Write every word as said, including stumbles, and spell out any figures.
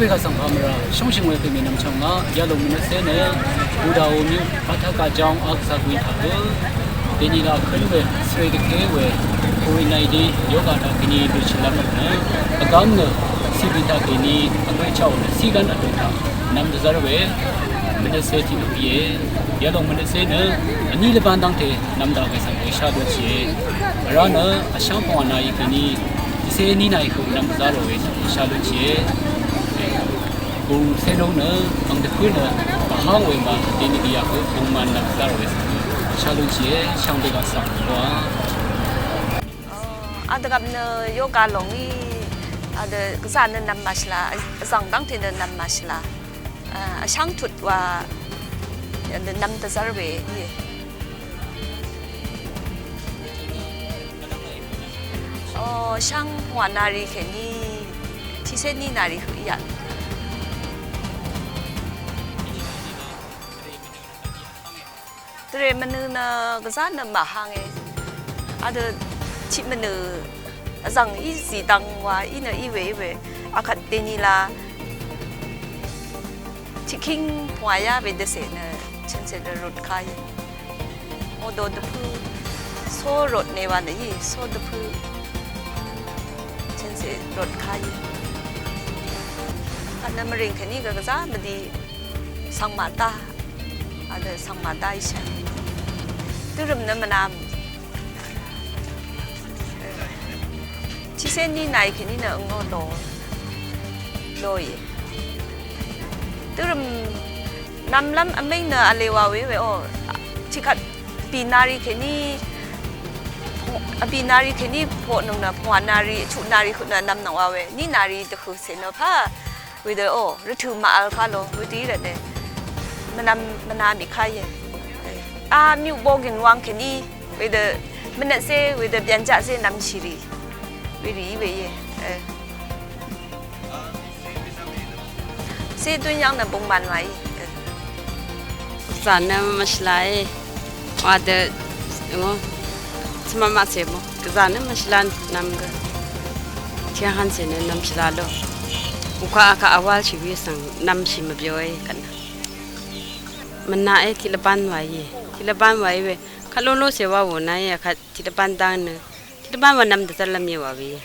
Wegaq svng pà mvrà shóngshø̀ng we pè mènvm chv̀ng maq yalòng mvnøtcé nø Buddha òmyuq Pathaka jang akvzaq gø taq gø dènila køn we svre dvké we Covid nineteen yoga taq kèní dø shìlv́m nø vgvm nø cìbì taq kèní vgø chaq nø cìgv́n vdø taq nvm dvzv́r we mvnøtcé tiq lò íe. Yalòng mvnøtcé nø vní lvbán dv́ngte nvm daq we svng we shá lúnshìe. Vrá nø vshv́ng pvngwà nàí kèní tiqcé ní nàí høq nvm dvzá lò we svng we shá lúnshìe. Bung cé lúng nø ang dvpǿ nø vháng we ma deni gvyaq høq bung man nvm dvzá lò we svng we shá lúnshìe. Shvngbe gaq svng wa. Advgvp nø yoga lòngí adø gvzà nø nvm màshìlá, vzv̀ng dv́ngte nø nvm màshìlá. Vshv́ng tut wa nvm dvzv́r we íe. O, shvngwà nari kèní tiqcé ní nari høq yaq. Dvrè mvnø nø gvzá nø màhánge. Adø tiq mvnø vzv̀ng í zìdvng wa í nø í we í we. Akvt dènila tiqkíng pvngwà yá we dvcè nø chønse nø rot ká í. Odo dvpø̄ só rot ne wa nø í só dvpø̄ chønse rot ká í. Kvt nø mvrìng kèní gø gvzá mvdi svng màtá. Adø svng màtá íshà. Dørø̀m nø mvnam. Tiqcé ní nàí kèní nø ngó lò. Lòí. Dørø̀m nvmlv́m vmíng nø vlewa we we o. Tiqkvt vbì nari kèní, vbì nari kèní poqnøng nø pvngwà nari, vchuq nari høq nø nvmnøng wa we. Ní nari dvhø̀ cè nø pà. Wedø o, rvtø̀ màvl kà lò, wedø í rvtne. Mvnam, mvnam í kà íe. A, myuq bogin wang kèní, wedø, mvnvtcé, wedø byanjaqcé nvmshìrì. Werì í we íe. Cé dun yv́ng nø bungman wa í. Zà nø mvshvla í. Wa dø, ngò, svma maqcè mò. Zà nø mvshvla nvm gø. Tiqhvn cè nø nvmshvla lò. Ukaq akaq awal shì we svng nvmshì mvbyo í kvt nø. Mvnaq í tiq lvban wa í. Tiq lvban wa í we. Kvt lolo cè wa wò na í akaq tiq lvban dang nø. Tiq lvban wa nvm dvzv́r lv́m í wa we.